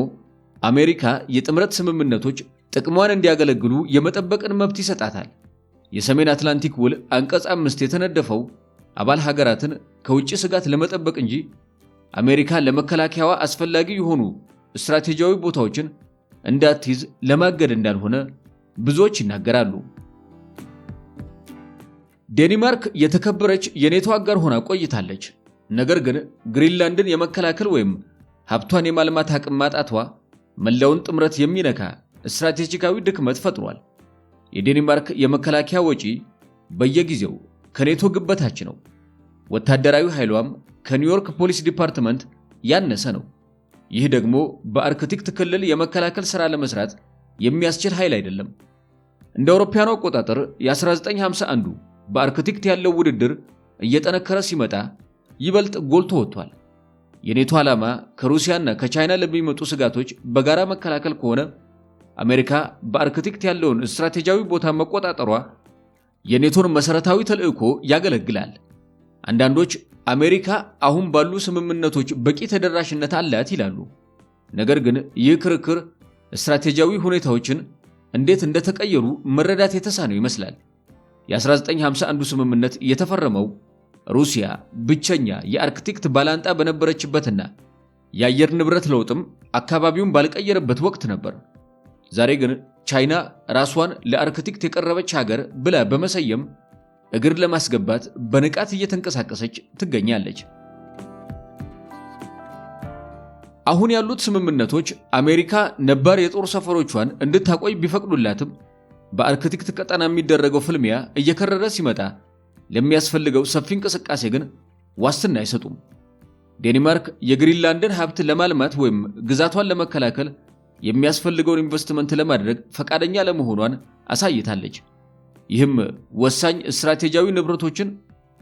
አሜሪካ የጥምረት ስምምነቶች ጥቅሟን እንዲያገለግሉ የመጠበቅን መብት ይሰጣታል። የሰሜን አትላንቲክ ውል አንቀጽ 5 የተነደፈው አባል ሀገራትን ከውጭ ስጋት ለመጠበቅ እንጂ አሜሪካ ለመከላከያዋ አስፈላጊ የሆኑ ስትራቴጂያዊ ቦታዎችን እንዳትይዝ ለማገድ እንዳልሆነ ብዙዎች ይናገራሉ። ዴንማርክ የተከበረች የኔቶ አጋር ሆና ቆይታለች። ነገር ግን ግሪንላንድን የመከላከል ወይም ሀብቷን የማልማት አቅም ማጣቷ መላውን ጥምረት የሚነካ ስትራቴጂካዊ ድክመት ፈጥሯል። የዴንማርክ የመከላከያ ወጪ በየጊዜው ከኔቶ ግብ በታች ነው። ወታደራዊ ኃይሏም ከኒውዮርክ ፖሊስ ዲፓርትመንት ያነሰ ነው። ይህ ደግሞ በአርክቲክ ክልል የመከላከል ሥራ ለመስራት የሚያስችል ኃይል አይደለም። እንደ አውሮፓውያኑ አቆጣጠር የ1951 በአርክቲክ ያለው ውድድር እየጠነከረ ሲመጣ ይበልጥ ጎልቶ ወጥቷል። የኔቶ ዓላማ ከሩሲያና ከቻይና ለሚመጡ ስጋቶች በጋራ መከላከል ከሆነ አሜሪካ በአርክቲክ ያለውን ስትራቴጂያዊ ቦታ መቆጣጠሯ የኔቶን መሠረታዊ ተልዕኮ ያገለግላል። አንዳንዶች አሜሪካ አሁን ባሉ ስምምነቶች በቂ ተደራሽነት አላት ይላሉ። ነገር ግን ይህ ክርክር ስትራቴጂያዊ ሁኔታዎችን እንዴት እንደተቀየሩ መረዳት የተሳነው ይመስላል። የ1951 ስምምነት የተፈረመው ሩሲያ ብቸኛ የአርክቲክ ባላንጣ በነበረችበትና የአየር ንብረት ለውጥም አካባቢውን ባልቀየረበት ወቅት ነበር። ዛሬ ግን ቻይና ራሷን ለአርክቲክ የቀረበች ሀገር ብላ በመሰየም እግር ለማስገባት በንቃት እየተንቀሳቀሰች ትገኛለች። አሁን ያሉት ስምምነቶች አሜሪካ ነባር የጦር ሰፈሮቿን እንድታቆይ ቢፈቅዱላትም በአርክቲክ ቀጠና የሚደረገው ፍልሚያ እየከረረ ሲመጣ ለሚያስፈልገው ሰፊ እንቅስቃሴ ግን ዋስትና አይሰጡም። ዴንማርክ የግሪንላንድን ሀብት ለማልማት ወይም ግዛቷን ለመከላከል የሚያስፈልገውን ኢንቨስትመንት ለማድረግ ፈቃደኛ ለመሆኗን አሳይታለች። ይህም ወሳኝ ስትራቴጂያዊ ንብረቶችን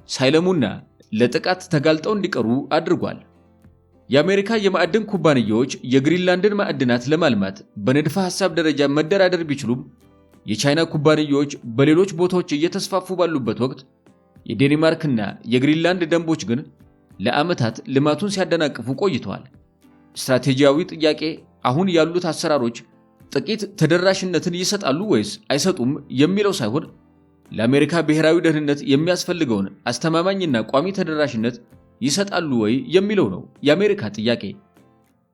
ሳይለሙና ለጥቃት ተጋልጠው እንዲቀሩ አድርጓል። የአሜሪካ የማዕድን ኩባንያዎች የግሪንላንድን ማዕድናት ለማልማት በንድፈ ሐሳብ ደረጃ መደራደር ቢችሉም የቻይና ኩባንያዎች በሌሎች ቦታዎች እየተስፋፉ ባሉበት ወቅት የዴንማርክና የግሪንላንድ ደንቦች ግን ለዓመታት ልማቱን ሲያደናቅፉ ቆይተዋል። ስትራቴጂያዊ ጥያቄ አሁን ያሉት አሰራሮች ጥቂት ተደራሽነትን ይሰጣሉ ወይስ አይሰጡም የሚለው ሳይሆን ለአሜሪካ ብሔራዊ ደህንነት የሚያስፈልገውን አስተማማኝና ቋሚ ተደራሽነት ይሰጣሉ ወይ የሚለው ነው የአሜሪካ ጥያቄ።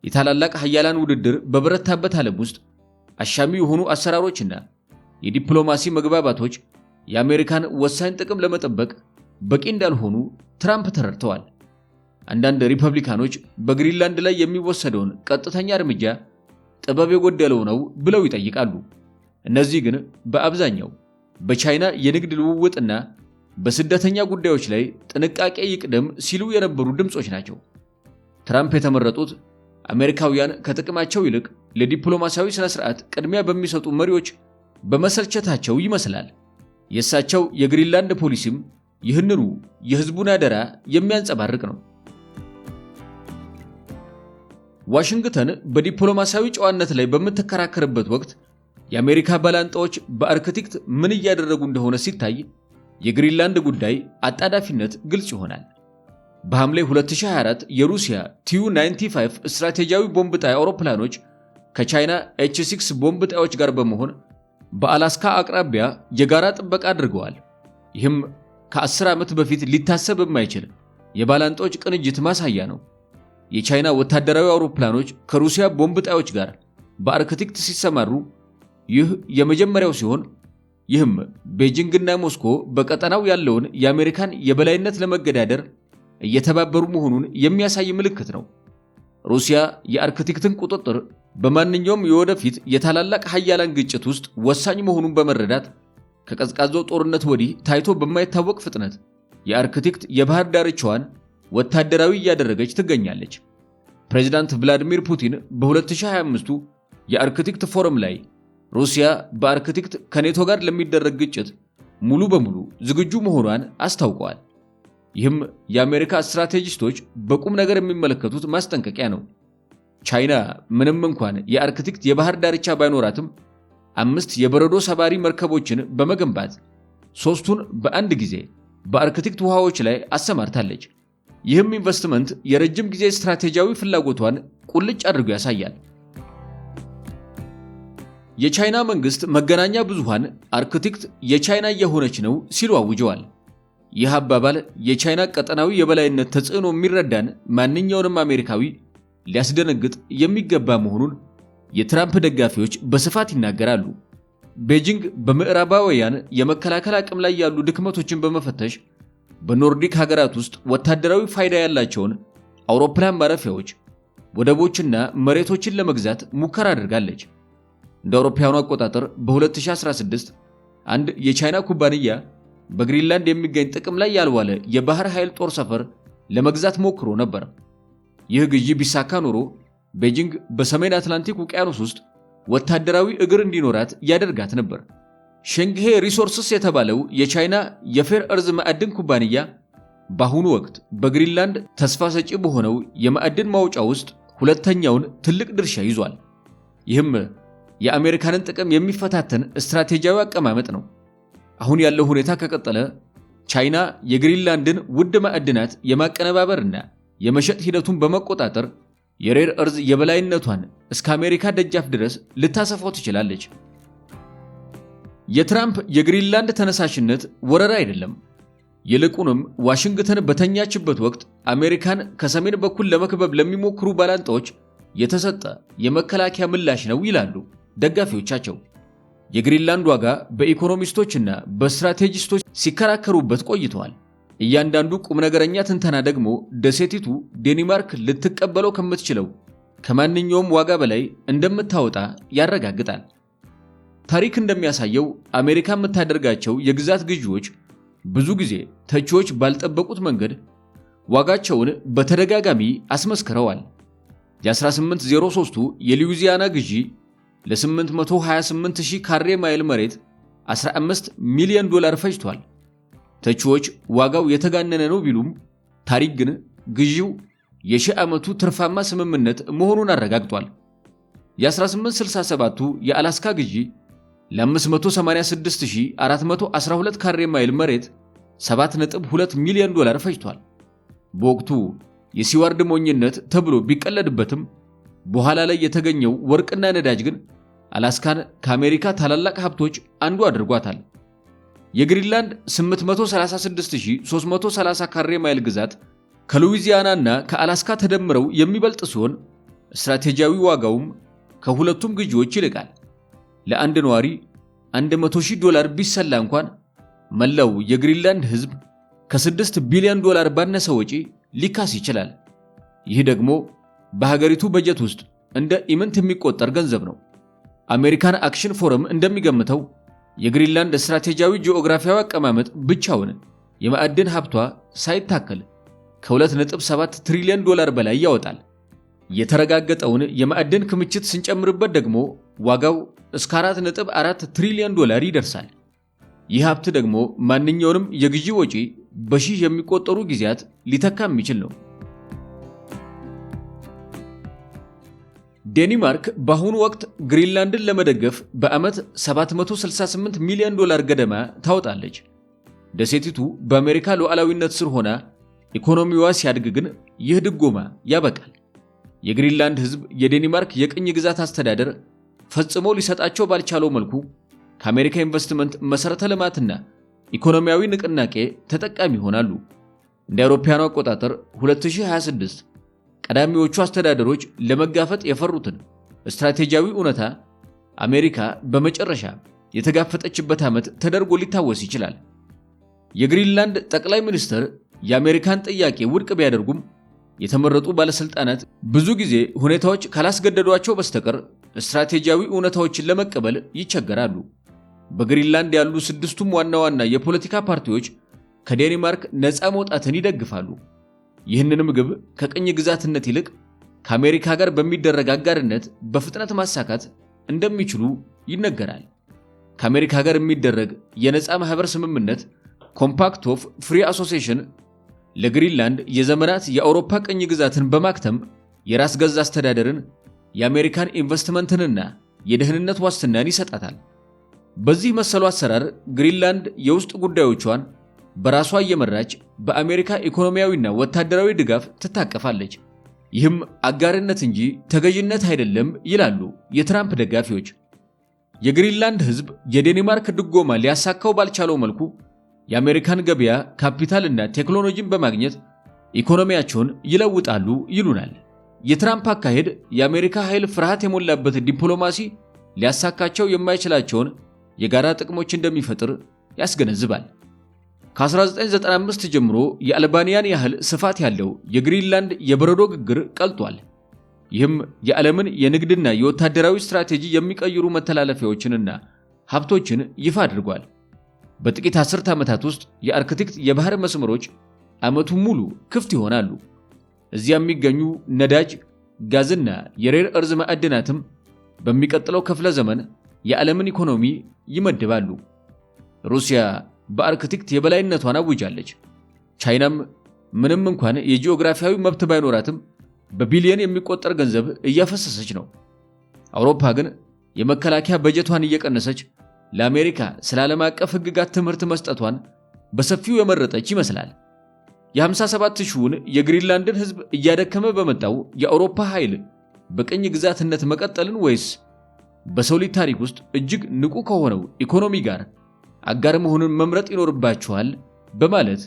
የታላላቅ ሀያላን ውድድር በበረታበት ዓለም ውስጥ አሻሚ የሆኑ አሰራሮችና የዲፕሎማሲ መግባባቶች የአሜሪካን ወሳኝ ጥቅም ለመጠበቅ በቂ እንዳልሆኑ ትራምፕ ተረድተዋል። አንዳንድ ሪፐብሊካኖች በግሪንላንድ ላይ የሚወሰደውን ቀጥተኛ እርምጃ ጥበብ የጎደለው ነው ብለው ይጠይቃሉ። እነዚህ ግን በአብዛኛው በቻይና የንግድ ልውውጥና በስደተኛ ጉዳዮች ላይ ጥንቃቄ ይቅደም ሲሉ የነበሩ ድምፆች ናቸው። ትራምፕ የተመረጡት አሜሪካውያን ከጥቅማቸው ይልቅ ለዲፕሎማሲያዊ ሥነ ሥርዓት ቅድሚያ በሚሰጡ መሪዎች በመሰልቸታቸው ይመስላል። የእሳቸው የግሪንላንድ ፖሊሲም ይህንኑ የሕዝቡን አደራ የሚያንጸባርቅ ነው። ዋሽንግተን በዲፕሎማሲያዊ ጨዋነት ላይ በምትከራከርበት ወቅት የአሜሪካ ባላንጣዎች በአርክቲክ ምን እያደረጉ እንደሆነ ሲታይ የግሪንላንድ ጉዳይ አጣዳፊነት ግልጽ ይሆናል። በሐምሌ 2024 የሩሲያ ቲዩ 95 ስትራቴጂያዊ ቦምብ ጣይ አውሮፕላኖች ከቻይና ኤች6 ቦምብ ጣዮች ጋር በመሆን በአላስካ አቅራቢያ የጋራ ጥበቃ አድርገዋል። ይህም ከ10 ዓመት በፊት ሊታሰብ የማይችል የባላንጣዎች ቅንጅት ማሳያ ነው። የቻይና ወታደራዊ አውሮፕላኖች ከሩሲያ ቦምብ ጣዮች ጋር በአርክቲክ ሲሰማሩ ይህ የመጀመሪያው ሲሆን፣ ይህም ቤጂንግና ሞስኮ በቀጠናው ያለውን የአሜሪካን የበላይነት ለመገዳደር እየተባበሩ መሆኑን የሚያሳይ ምልክት ነው። ሩሲያ የአርክቲክን ቁጥጥር በማንኛውም የወደፊት የታላላቅ ሀያላን ግጭት ውስጥ ወሳኝ መሆኑን በመረዳት ከቀዝቃዛው ጦርነት ወዲህ ታይቶ በማይታወቅ ፍጥነት የአርክቲክ የባህር ዳርቻዋን ወታደራዊ እያደረገች ትገኛለች። ፕሬዚዳንት ቭላዲሚር ፑቲን በ2025ቱ የአርክቲክ ፎረም ላይ ሩሲያ በአርክቲክ ከኔቶ ጋር ለሚደረግ ግጭት ሙሉ በሙሉ ዝግጁ መሆኗን አስታውቀዋል። ይህም የአሜሪካ ስትራቴጂስቶች በቁም ነገር የሚመለከቱት ማስጠንቀቂያ ነው። ቻይና ምንም እንኳን የአርክቲክ የባህር ዳርቻ ባይኖራትም 5 የበረዶ ሰባሪ መርከቦችን በመገንባት 3ቱን በአንድ ጊዜ በአርክቲክ ውሃዎች ላይ አሰማርታለች። ይህም ኢንቨስትመንት የረጅም ጊዜ ስትራቴጂያዊ ፍላጎቷን ቁልጭ አድርጎ ያሳያል። የቻይና መንግስት መገናኛ ብዙሃን አርክቲክ የቻይና እየሆነች ነው ሲሉ አውጀዋል። ይህ አባባል የቻይና ቀጠናዊ የበላይነት ተጽዕኖ የሚረዳን ማንኛውንም አሜሪካዊ ሊያስደነግጥ የሚገባ መሆኑን የትራምፕ ደጋፊዎች በስፋት ይናገራሉ። ቤጂንግ በምዕራባውያን የመከላከል አቅም ላይ ያሉ ድክመቶችን በመፈተሽ በኖርዲክ ሀገራት ውስጥ ወታደራዊ ፋይዳ ያላቸውን አውሮፕላን ማረፊያዎች፣ ወደቦችና መሬቶችን ለመግዛት ሙከራ አድርጋለች። እንደ አውሮፓውያኑ አቆጣጠር በ2016 አንድ የቻይና ኩባንያ በግሪንላንድ የሚገኝ ጥቅም ላይ ያልዋለ የባህር ኃይል ጦር ሰፈር ለመግዛት ሞክሮ ነበር። ይህ ግዢ ቢሳካ ኖሮ ቤጂንግ በሰሜን አትላንቲክ ውቅያኖስ ውስጥ ወታደራዊ እግር እንዲኖራት ያደርጋት ነበር። ሼንግሄ ሪሶርስስ የተባለው የቻይና የ rare earth ማዕድን ኩባንያ በአሁኑ ወቅት በግሪንላንድ ተስፋ ሰጪ በሆነው የማዕድን ማውጫ ውስጥ ሁለተኛውን ትልቅ ድርሻ ይዟል። ይህም የአሜሪካንን ጥቅም የሚፈታተን ስትራቴጂያዊ አቀማመጥ ነው። አሁን ያለው ሁኔታ ከቀጠለ ቻይና የግሪንላንድን ውድ ማዕድናት የማቀነባበርና የመሸጥ ሂደቱን በመቆጣጠር የ rare earth የበላይነቷን እስከ አሜሪካ ደጃፍ ድረስ ልታሰፋው ትችላለች። የትራምፕ የግሪንላንድ ተነሳሽነት ወረራ አይደለም። ይልቁንም ዋሽንግተን በተኛችበት ወቅት አሜሪካን ከሰሜን በኩል ለመክበብ ለሚሞክሩ ባላንጣዎች የተሰጠ የመከላከያ ምላሽ ነው ይላሉ ደጋፊዎቻቸው። የግሪንላንድ ዋጋ በኢኮኖሚስቶችና በስትራቴጂስቶች ሲከራከሩበት ቆይተዋል። እያንዳንዱ ቁም ነገረኛ ትንተና ደግሞ ደሴቲቱ ዴንማርክ ልትቀበለው ከምትችለው ከማንኛውም ዋጋ በላይ እንደምታወጣ ያረጋግጣል። ታሪክ እንደሚያሳየው አሜሪካ የምታደርጋቸው የግዛት ግዢዎች ብዙ ጊዜ ተቺዎች ባልጠበቁት መንገድ ዋጋቸውን በተደጋጋሚ አስመስክረዋል። የ1803ቱ የሉዊዚያና ግዢ ለ828,000 ካሬ ማይል መሬት 15 ሚሊዮን ዶላር ፈጅቷል። ተቺዎች ዋጋው የተጋነነ ነው ቢሉም ታሪክ ግን ግዢው የሺህ ዓመቱ ትርፋማ ስምምነት መሆኑን አረጋግጧል። የ1867ቱ የአላስካ ግዢ ለ586,412 ካሬ ማይል መሬት 7.2 ሚሊዮን ዶላር ፈጅቷል። በወቅቱ የሲዋርድ ሞኝነት ተብሎ ቢቀለድበትም በኋላ ላይ የተገኘው ወርቅና ነዳጅ ግን አላስካን ከአሜሪካ ታላላቅ ሀብቶች አንዱ አድርጓታል። የግሪንላንድ 836,330 ካሬ ማይል ግዛት ከሉዊዚያና እና ከአላስካ ተደምረው የሚበልጥ ሲሆን ስትራቴጂያዊ ዋጋውም ከሁለቱም ግዢዎች ይልቃል። ለአንድ ነዋሪ $100,000 ቢሰላ እንኳን መላው የግሪንላንድ ሕዝብ ከ6 ቢሊዮን ዶላር ባነሰ ወጪ ሊካስ ይችላል። ይህ ደግሞ በሀገሪቱ በጀት ውስጥ እንደ ኢምንት የሚቆጠር ገንዘብ ነው። American Action Forum እንደሚገምተው የግሪንላንድ ስትራቴጂያዊ ጂኦግራፊያዊ አቀማመጥ ብቻውን የማዕድን ሀብቷ ሳይታከል ከ2.7 ትሪሊዮን ዶላር በላይ ያወጣል። የተረጋገጠውን የማዕድን ክምችት ስንጨምርበት ደግሞ ዋጋው እስከ 4.4 ትሪሊዮን ዶላር ይደርሳል። ይህ ሀብት ደግሞ ማንኛውንም የግዢ ወጪ በሺህ የሚቆጠሩ ጊዜያት ሊተካ የሚችል ነው። ዴንማርክ በአሁኑ ወቅት ግሪንላንድን ለመደገፍ በዓመት 768 ሚሊዮን ዶላር ገደማ ታወጣለች። ደሴቲቱ በአሜሪካ ሉዓላዊነት ስር ሆና ኢኮኖሚዋ ሲያድግ ግን ይህ ድጎማ ያበቃል። የግሪንላንድ ሕዝብ የዴንማርክ የቅኝ ግዛት አስተዳደር ፈጽሞ ሊሰጣቸው ባልቻለው መልኩ ከአሜሪካ ኢንቨስትመንት፣ መሠረተ ልማትና ኢኮኖሚያዊ ንቅናቄ ተጠቃሚ ይሆናሉ። እንደ አውሮፓውያኑ አቆጣጠር 2026 ቀዳሚዎቹ አስተዳደሮች ለመጋፈጥ የፈሩትን ስትራቴጂያዊ እውነታ አሜሪካ በመጨረሻ የተጋፈጠችበት ዓመት ተደርጎ ሊታወስ ይችላል። የግሪንላንድ ጠቅላይ ሚኒስትር የአሜሪካን ጥያቄ ውድቅ ቢያደርጉም የተመረጡ ባለሥልጣናት ብዙ ጊዜ ሁኔታዎች ካላስገደዷቸው በስተቀር ስትራቴጂያዊ እውነታዎችን ለመቀበል ይቸገራሉ። በግሪንላንድ ያሉ ስድስቱም ዋና ዋና የፖለቲካ ፓርቲዎች ከዴንማርክ ነፃ መውጣትን ይደግፋሉ። ይህንንም ግብ ከቅኝ ግዛትነት ይልቅ ከአሜሪካ ጋር በሚደረግ አጋርነት በፍጥነት ማሳካት እንደሚችሉ ይነገራል። ከአሜሪካ ጋር የሚደረግ የነፃ ማህበር ስምምነት፣ Compact of Free Association፣ ለግሪንላንድ የዘመናት የአውሮፓ ቅኝ ግዛትን በማክተም የራስ ገዝ አስተዳደርን፣ የአሜሪካን ኢንቨስትመንትንና የደህንነት ዋስትናን ይሰጣታል። በዚህ መሰሉ አሰራር ግሪንላንድ የውስጥ ጉዳዮቿን በራሷ እየመራች በአሜሪካ ኢኮኖሚያዊና ወታደራዊ ድጋፍ ትታቀፋለች። ይህም አጋርነት እንጂ ተገዥነት አይደለም ይላሉ የትራምፕ ደጋፊዎች። የግሪንላንድ ሕዝብ የዴንማርክ ድጎማ ሊያሳካው ባልቻለው መልኩ የአሜሪካን ገበያ፣ ካፒታልና ቴክኖሎጂን በማግኘት ኢኮኖሚያቸውን ይለውጣሉ ይሉናል። የትራምፕ አካሄድ የአሜሪካ ኃይል ፍርሃት የሞላበት ዲፕሎማሲ ሊያሳካቸው የማይችላቸውን የጋራ ጥቅሞች እንደሚፈጥር ያስገነዝባል። ከ1995 ጀምሮ የአልባኒያን ያህል ስፋት ያለው የግሪንላንድ የበረዶ ግግር ቀልጧል። ይህም የዓለምን የንግድና የወታደራዊ ስትራቴጂ የሚቀይሩ መተላለፊያዎችንና ሀብቶችን ይፋ አድርጓል። በጥቂት አስርት ዓመታት ውስጥ የአርክቲክ የባህር መስመሮች ዓመቱን ሙሉ ክፍት ይሆናሉ። እዚያ የሚገኙ ነዳጅ፣ ጋዝና የ rare earth ማዕድናትም በሚቀጥለው ክፍለ ዘመን የዓለምን ኢኮኖሚ ይመድባሉ። ሩሲያ በአርክቲክ የበላይነቷን አውጃለች። ቻይናም ምንም እንኳን የጂኦግራፊያዊ መብት ባይኖራትም በቢሊየን የሚቆጠር ገንዘብ እያፈሰሰች ነው። አውሮፓ ግን የመከላከያ በጀቷን እየቀነሰች ለአሜሪካ ስለ ዓለም አቀፍ ሕግጋት ትምህርት መስጠቷን በሰፊው የመረጠች ይመስላል። የ57 ሺውን የግሪንላንድን ሕዝብ እያደከመ በመጣው የአውሮፓ ኃይል በቅኝ ግዛትነት መቀጠልን ወይስ በሰው ልጅ ታሪክ ውስጥ እጅግ ንቁ ከሆነው ኢኮኖሚ ጋር አጋር መሆኑን መምረጥ ይኖርባቸዋል በማለት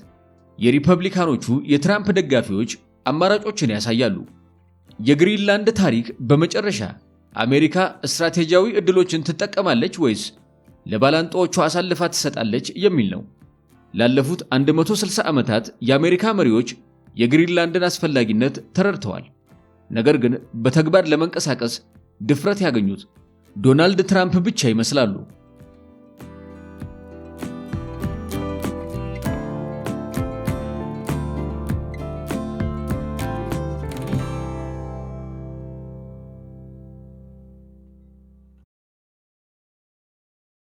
የሪፐብሊካኖቹ የትራምፕ ደጋፊዎች አማራጮችን ያሳያሉ። የግሪንላንድ ታሪክ በመጨረሻ አሜሪካ ስትራቴጂያዊ ዕድሎችን ትጠቀማለች ወይስ ለባላንጣዎቿ አሳልፋ ትሰጣለች የሚል ነው። ላለፉት 160 ዓመታት የአሜሪካ መሪዎች የግሪንላንድን አስፈላጊነት ተረድተዋል። ነገር ግን በተግባር ለመንቀሳቀስ ድፍረት ያገኙት ዶናልድ ትራምፕ ብቻ ይመስላሉ።